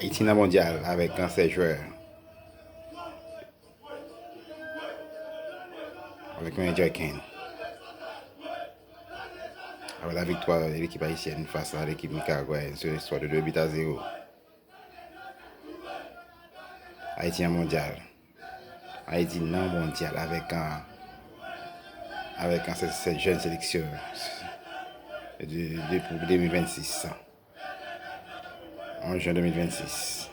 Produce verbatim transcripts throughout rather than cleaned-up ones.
Ayiti nan mondyal avèk kansè jwè. Avèk manager Kane. Avèk la viktwa de lekip ayisyèn fas a lekip nikaragwayèn sou leskò de de but à zéro. Ayiti an mondyal. Ayiti nan mondyal avèk an avèk an sèt jèn seleksyon de, de pou de mil vennsis. Onz jen de mil vennsis.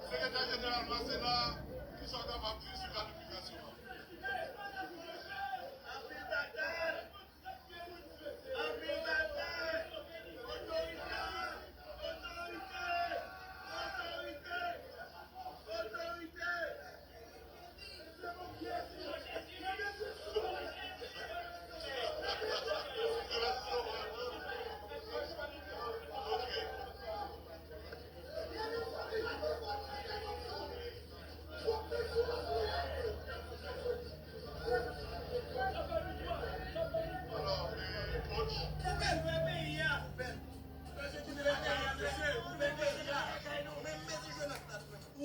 Sekretè jeneral Masena, kisa w kapab di sou kalifikasyon an?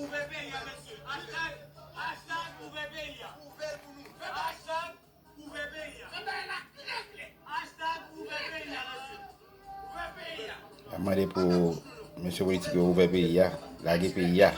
Ouvè peyi a. Hashtag ouvè peyi a. Hashtag ouvè peyi a, mesye. Ouvè peyi a. Y ap mande pou mesye politik yo ouvè peyi a, lage peyi a.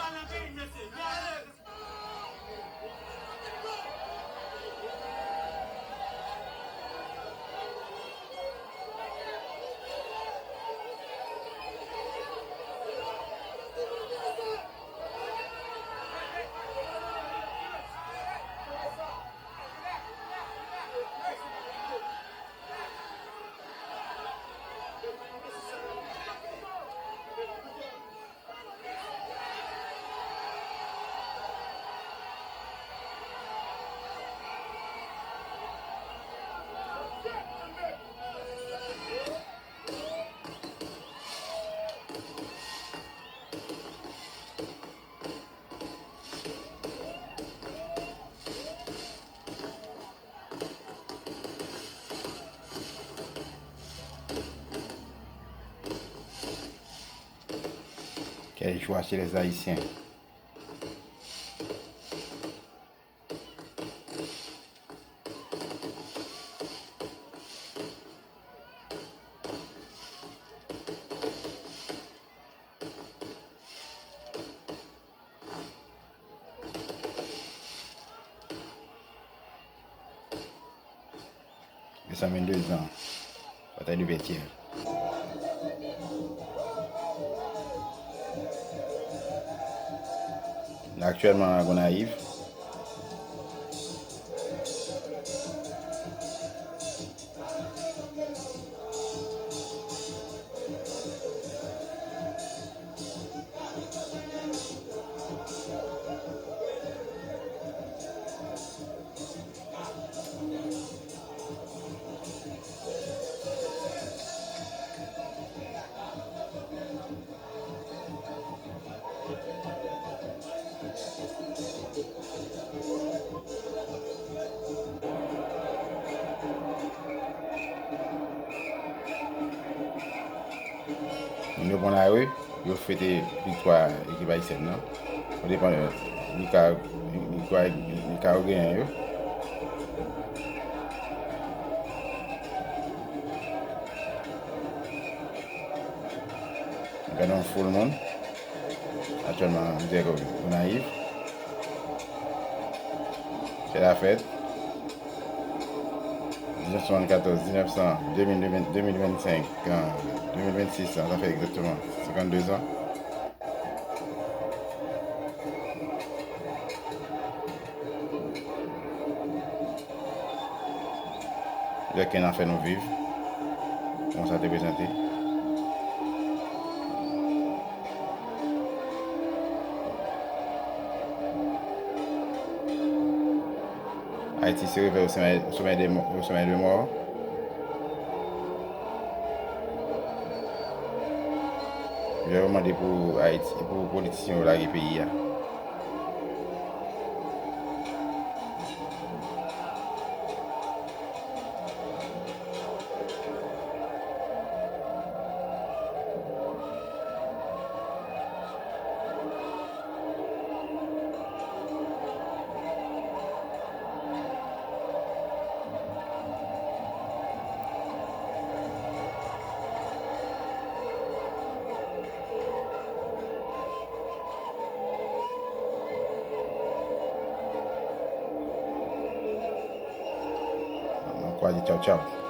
Quelle joie chez les Haïtiens. Deux cent vingt-deux ans, bataille de Vertières. Là, actuellement, à Gonayiv. Moun yo pran lari, yo fete viktwa ekip ayisyèn nan. Yo te pran Nika, Nika, Nikaragweyen yo. Gade yon foul moun. Aktyèlman, m dirèk Gonayiv. Fè lafèt. Diznèf san swasannkatòz, diznèf san, de mil, de mil vennsenk, an de mil vennsis, sa fè egzakteman senkanndezan. Lè Ken ap fè nou viv kòman sa te prezante. Ayiti se revè yo somè, somè de mò, yo somè de mò. Yo mande pou Ayiti, pou politisyen yo lage peyi a. N ap kwaze, tchaw tchaw.